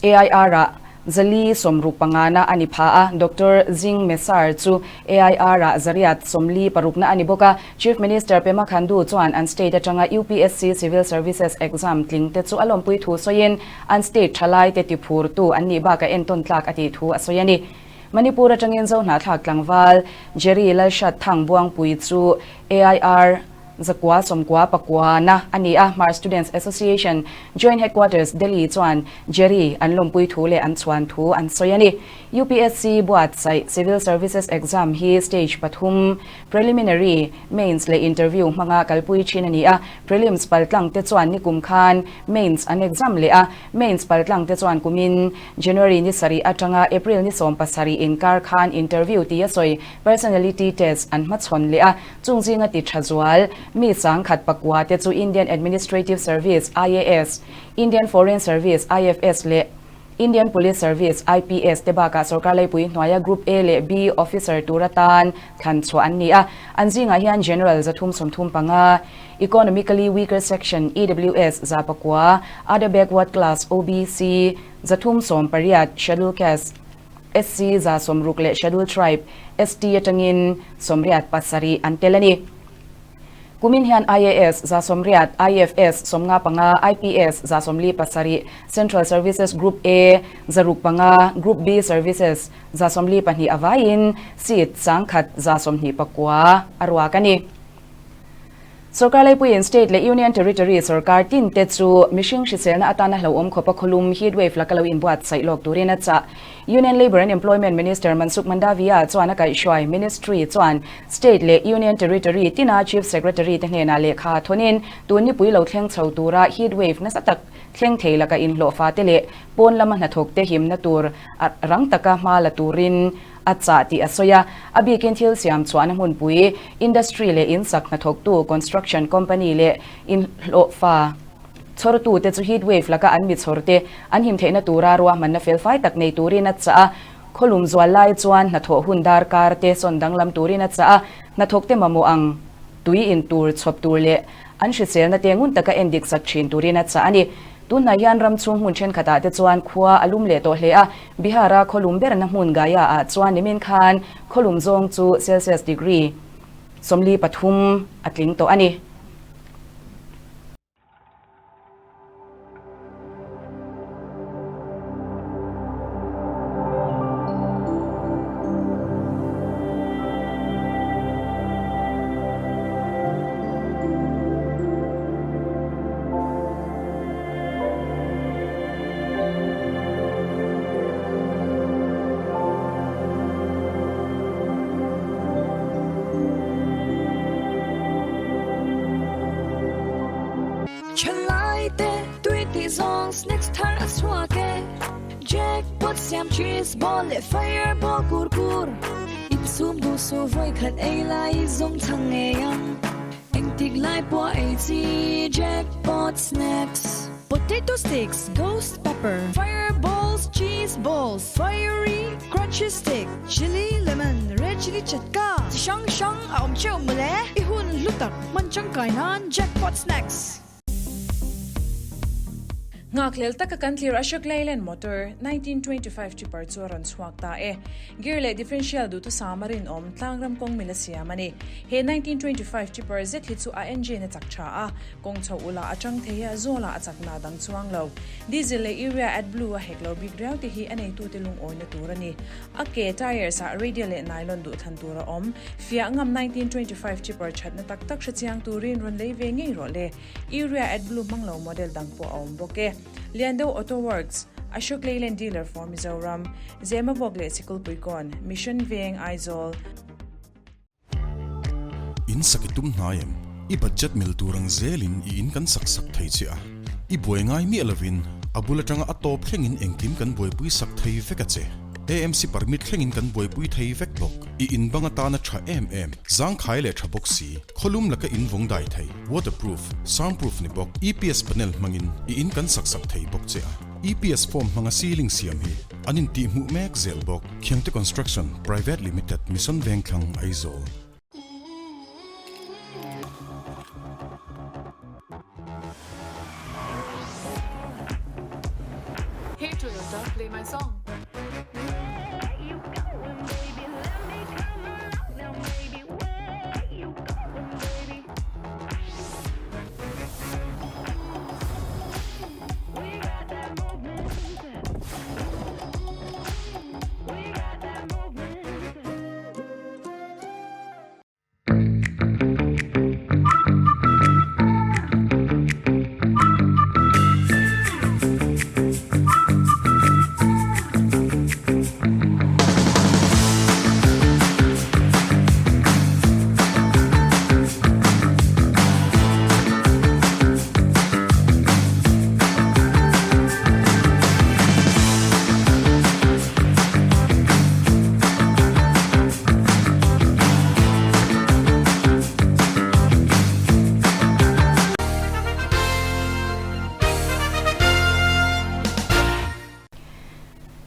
AIR-ah Zali 60 pangana ani pha a, Doctor Zing Mesar chu AIR ah zariat 40 parukna ani bawk a. Chief Minister Pema Khandu chuan an state atanga UPSC Civil Services exam tling te chu a lawmpui thu sawiin an state thalai te tiphurtu an nih bakah entawn tlak a tih thu a sawi a ni. Manipur atangin Zohnahthlak tlangval Jerry Lalhrat Thang Buangpui chu AIR Zakua 90 pakua na a ni a, Hmar Students Association Joint Headquarters Delhi chuan Jerry an lawmpui thu leh an chhuan thu an sawi a ni. UPSC buatsaih Civil Services Exam hi stage pathum, Preliminary, Mains leh Interview hmanga kalpui thin a ni a, Prelims paltlang te chuan nikum khan Mains an exam leh a, Mains paltlang te chuan kumin January ni sarih atanga April ni 17 inkar khan Interview tia sawi Personality Test an hmachhawn leh a. Chung zinga ti tha zual, mi sangkhat pakua te chu Indian Administrative Service, IAS, Indian Foreign Service, IFS, leh Indian Police Service, IPS, te bakah sorkar leipui hnuaia Group A leh B officer tur atan thlan chhuah an ni a. An zingah hian General 335, Economically Weaker Section, EWS, 100, Other Backward Class, OBC, 318, Schedule Caste, SC 160 leh Schedule Tribe, ST, atangin 87 an tel a ni. Kumin hian IAS 180, IFS 55, IPS 47, Central Services Group A 605, Group B Services 42 avaiin seat 1129 a ruak a ni. Sorkar leipuiin State leh Union Territory sorkar tin te chu mihring hriselna atana hlauhawm khawpa khawlum, heat wave, laka lo inbuatsaih lawk turin a chah. Union Labour and Employment Minister Mansukh Mandaviya chuan a kaihhruai Ministry chuan State leh Union Territory tina Chief Secretary te hnenah lehkha thawnin tun nipui lo thleng chho tura heat wave nasa tak thleng thei laka inhlawhfa te leh pawn lama hnathawk te himna tur rang taka hma la turin a chah tih a sawi a. A bikin thil siam chhuahna hmunpui, industry leh in sak hnathawktu, construction company leh inhlawhfa chhawrtute chu heat wave laka an mi chhawrte an him theihna tura ruahmanna felfai tak nei turin a chah a. Khawlum zual lai chuan hnathawh hun darkar te sawn danglam turin a chah a, hnathawkte mamawh ang tui in tur chhawp tur leh an hriselna te ngun taka endik sak thin turin a chah a ni. Tunhnai hian ram chhung hmun thenkhatah te chuan khua a lum leh tawh hle a, Bihar-a khawlum berna hmun Gaya-ah chuan nimin khan khawlum zawng chu Celsius degree 43 a tling tawh a ni. Thalai te tui tih zawng snacks thar a chhuak e Jackpot siam cheese ball leh fireball kur kur Insum duh suh vawi khat ei lai zawng chhang ngei ang Engtik lai pawh ei chi Jackpot snacks. Potato sticks, ghost pepper, fireballs, cheese balls, fiery crunchy stick, chilli lemon, red chilli chatka, chi hrang hrang a awm theuh mawle. I hun hlu tak hman tangkai nan Jackpot Snacks. Nghakhlel taka kan thlir Ashok Leyland motor 1925 tipper chu a rawn chhuak ta e. Gear leh differential duhthusam a rinawm tlangram kawng mil a siam a ni. He 1925 tipper zet hi chu a engine a chak tha a, kawng chho ula a chang thei a, zawlah a chak na dang chuang lo. Diesel leh urea AdBlue a hek lo bik riau te hi a neitute lungawina tur a ni. A ke tyres ah radial leh nylon duhthlan tur a awm. Fiah ngam 1925 tipper thatna tak tak hrechiang turin rawn lei ve ngei rawh le. Urea AdBlue hmang lo model dang pawh a awm bawk e. Liando Auto Works, Ashok Leyland dealer for Mizoram, Zemabawk leh Sikulpuikawn, Mission Veng, Aizawl. In sak i tum hnai em? I budget mil tur ang zelin i in kan sak sak thei che a. I buai ngai miah lovin a bul atanga a tawp thlengin engkim kan buaipui sak thei vek a che. AMC permit thlengin kan buaipui thei vek bawk. I in bang atana tha em em, zangkhai leh tha bawk si, khawlum laka in vawng dai thei, waterproof, soundproof ni bawk, EPS panel hmangin i in kan sak sak thei bawk che a. EPS form hmanga ceiling siam hi an intihhmuh mek zel bawk. Khiangte Construction Private Limited, Mission Vengthlang, Aizawl. Hey Toyota, play my song.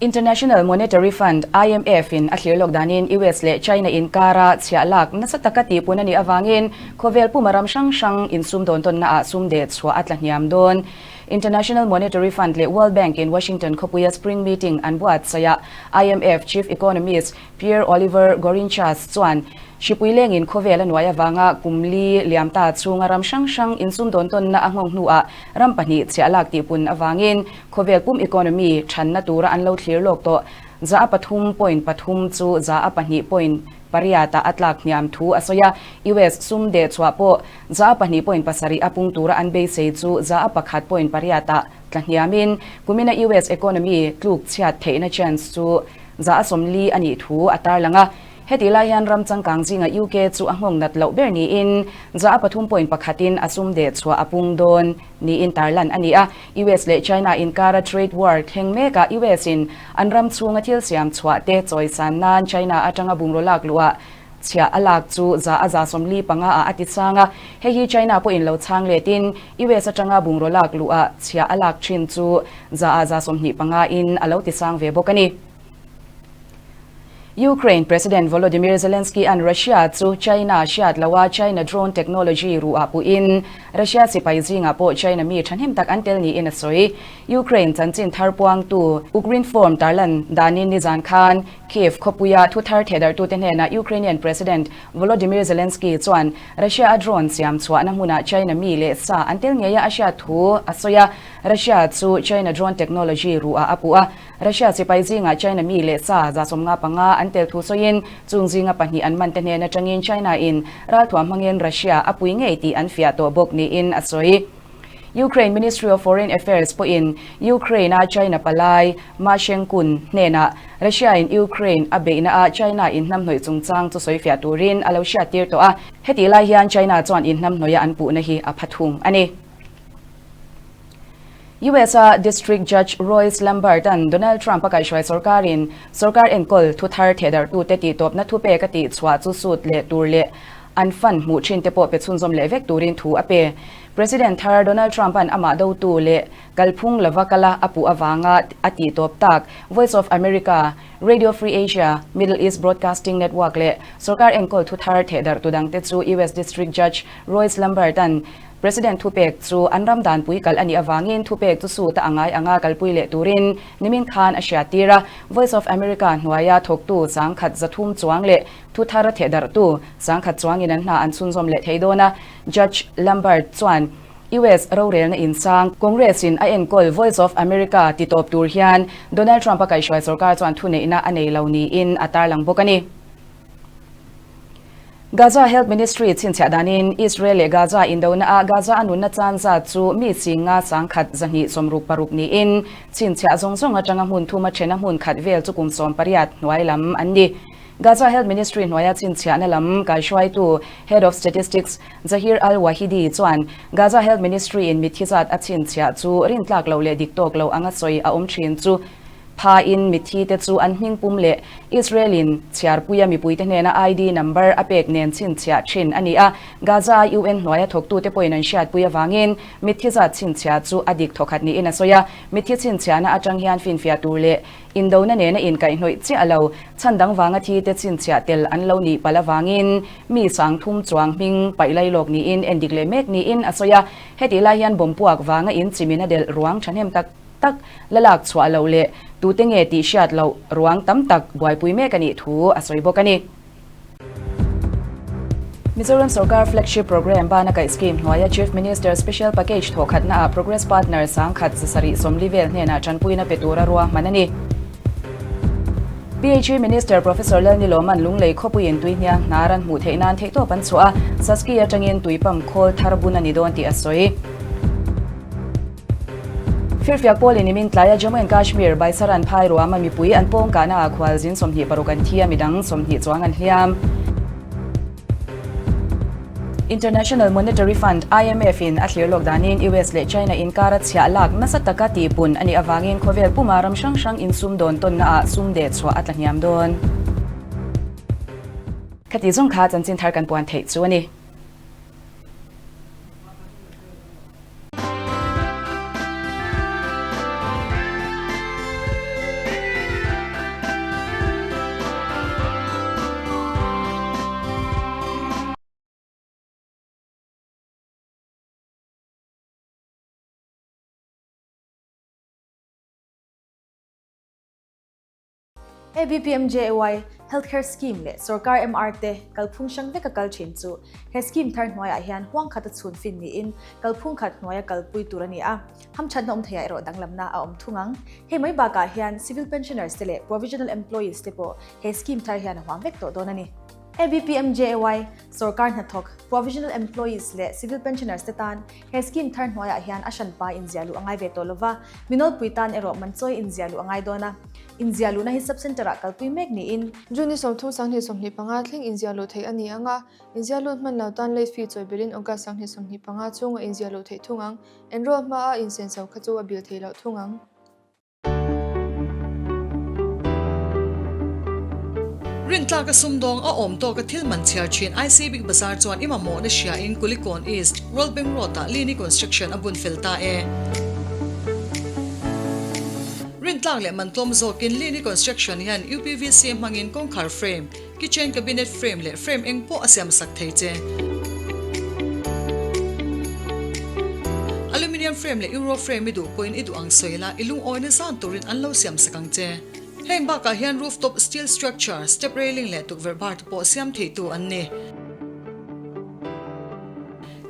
International Monetary Fund, IMF, in a thlir lawk danin US leh China inkara chhiah lak nasa taka tihpun a nih avangin khawvel puma ram hrang hrang insumdawn tawnnaah sum deh chhuah a tla hniam dawn. International Monetary Fund leh World Bank in Washington khawpuia Spring Meeting an buatsaihah IMF Chief Economist Pierre Oliver Gourinchas chuan hripui lengin khawvel a nuai avanga kum li liam ta chhunga ram hrang hrang insumdawn tawnna a nghawng hnuah ram pahnih chhiah lak tihpun avangin Khawvel pum economy thanna tura an lo thlir lawk tawh. 3.3 chu 2.8 ah a tlak hniam thu a sawi a. US sum deh chhuah pawh 2.7 a pung tura an beisei chu 1.8 ah tla hniamin kumina US economy tluk chhiat theihna chance chu 40 a nih thu a tarlang a. Heti lai hian ram changkang zinga UK chu a nghawng nat loh ber niin 3.1 in a sum deh chhuah a pung dawn niin tarlan a ni a. US leh China inkara trade war thleng mekah US in an ram chhunga thil siam chhuah te chawisan nan China atanga bungraw lak luhah chhiah a lak chu 45% ah a ti chang a. Hei hi China pawhin lo chhang letin US atanga bungraw lak luhah chhiah a lak thin chu 25% in a lo ti sang ve bawk a ni. Ukraine President Volodymyr Zelensky-a'n Russia chu China hriat loha China drone technology ruh ah puhin Russia sipai zingah pawh China mi thahnem tak an tel niin a sawi. Ukraine chanchin thar puangtu Ukrinform tarlan danin nizan khan Kyiv khawpuia thu thar thehdarhtute hnenah Ukrainian President Volodymyr Zelensky chuan Russia a drone siam chhuahna hmunah China mi leh sa an tel ngeia a hriat thu a sawi a, Russia chu China drone technology ruh ah a puh a. Russia sipai zingah China mi leh sa 55 an tel thu sawiin chung zinga pahnih an man te hnen atangin China in ralthuam hmangin Russia a pui ngei tih an fiah tawh bawk niin a sawi. Ukraine Ministry of Foreign Affairs pawhin Ukraine a China palai Ma Shengkun hnenah Russia in Ukraine a beihna ah China in hnamhnawih chungchang chu sawi fiah turin a lo hriattir tawh a, hetih lai hian China chuan inhnamhnawih a an puhna hi a pha thung a ni. US-a District Judge Royce Lambert-a'n Donald Trump-a kaihhruai sorkarin sorkar enkawl thu thar thehdarhtute tihtawpna thupek a tihchhuah chu sut leh tur leh an fund hmuh thinte pawh pe chhunzawm leh vek turin thu a pe. President thar Donald Trump-a'n amah dotu leh kalphung lova kala a puh avanga a tihtawp tak Voice of America, Radio Free Asia, Middle East Broadcasting Network leh sorkar enkawl thu thar thehdarhtu dangte chu US District Judge Royce Lambert-a'n President thupek chu an ram danpui kalh a nih avangin thupek chu suta a ngai anga kalpui leh turin nimin khan a hriattir a. Voice of America hnuaia thawktu 130 chuang leh thu thar thehdarhtu 10,000 chuangin an hna an chhunzawm leh thei dawn a. Judge Lambert chuan US rorelna insang Congress-in a enkawl Voice of America titawp tur hian Donald Trump-a kaihhruai sorkar chuan thuneihna a nei lo niin a tarlang bawk a ni. Gaza Health Ministry chhinchhiah danin Israel leh Gaza indona ah Gaza a nunna chan zat chu mi singa 1266 niin chhinchhiah zawng zawng atanga hmun thuma thena hmun khat vel chu kum 18 hnuai lam an ni. Gaza Health Ministry hnuaia chhinchhiahna lam kaihruaitu Head of Statistics Zahir Al-Wahidi chuan Gaza Health Ministry in mitthi zat a chhinchhiah chu rintlak loh leh dik tawk lo anga sawi a awm thin chu Pha in mithi te chu an hming pum leh Israel in chhiarpuia mipuite hnena ID number a pek nen chhinchhiah thin a ni a. Gaza a UN hnuaia thawktute pawhin an hriatpui avangin mithi zat chhinchhiah chu a dik thawkhat niin a sawi a. Mithi chhinchhiahna atang hian finfiah tur leh indona nena inkaihhnawih chiah lo chhan dang vanga thi te chhinchhiah tel an lo nih palh avangin mi 3000 chuang hming paih lailawk niin endik leh mek niin a sawi a. Hetih lai hian bomb puak vanga in chimina delh ruang thahnem tak tak la lak chhuah loh leh tute nge tih hriat loh ruang tam tak buaipui mek a nih thu a sawi bawk a ni. Mizoram Sorkar Flagship Programme bana kaih scheme hnuaia Chief Minister Special Package thawhkhatnaah Progress Partner 1740 vel hnenah tanpuina pe tura ruahman a ni. PHE Minister Professor Lalniloman Lunglei khawpuiin tui hniang hnar an hmuh theih nan theihtawp an chhuah a, Saski atangin tui pump khawl thar bun a ni dawn tih a sawi. Firfiak pawlin nimin tlaia Jammu and Kashmir Baisaran phai ruama mipui an pawng kahna ah khualzin 26 an thi a, midang 20 chuang an hliam. International Monetary Fund, IMF, in a thlir lawk danin US leh China inkara chhiah lak nasa taka tihpun a nih avangin khawvel puma ram hrang hrang insum dawn tawnna ah sum deh chhuah a tla hniam dawn. Khati zawng kha chanchin thar kan puan theih chu a ni. ABPMJAY, Healthcare Scheme leh Sorkar MR te kalphung hrang veka kal thin chu he scheme thar hnuaiah hian huang khat a chhun fin niin kalphung khat hnuaia kalpui tur a ni a, hamthatna awm theiah erawh danglamna a awm thung ang. Hei mai bakah hian Civil Pensioners te leh Provisional Employees te pawh he scheme thar hian a huam vek tawh dawn a ni. ABPMJAY, Sorkar hnathawk, Provisional Employees leh Civil Pensioners te tan he scheme thar hnuaiah hian a hranpa inziah luh a ngai ve tawh lova, minawlpui tan erawh manchawi inziah luh a ngai dawn a. Inziah luhna hi Sub-Centre ah kalpui mek niin. June ni 30 2025 thleng inziah luh theih a ni ang a, inziah lut hman lo tan late fee chawi belin August 2025 chhunga inziah luh theih thung ang. Enroll hmaa insenso kha chu a bil theih loh thung ang. Rintlaka sumdawng a awm tawka thil man chhiar thin IC Big Bazaar chuan i mamawhna hriain Kulikawn East, World Bank Road-ah Lini Construction a bun fel ta e. Rintlak leh man tlawm zawkin Lini Construction hian UPVC hmangin kawngkhar frame, kitchen cabinet frame leh frame eng pawh a siam sak thei che. Aluminium frame leh Euro frame i duh pawhin i duh ang sawi la, i lungawina zan turin an lo siam sak ang che. Heng bakah hian rooftop steel structure, step railing leh tukverh bar te pawh siam theitu an ni.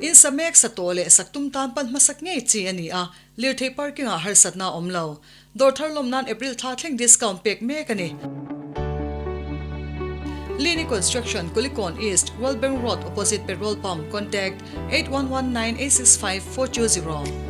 In sa mek sa tawh leh sak tum tan pan hmasak ngei chi a ni a, lirthei parking ah harsatna a awm lo. Dawr thar lawm nan April thla thleng discount pek mek a ni. Lini Construction, Kulikawn East, World Bank Road opposite Petrol Pump, Contact, 8119865420.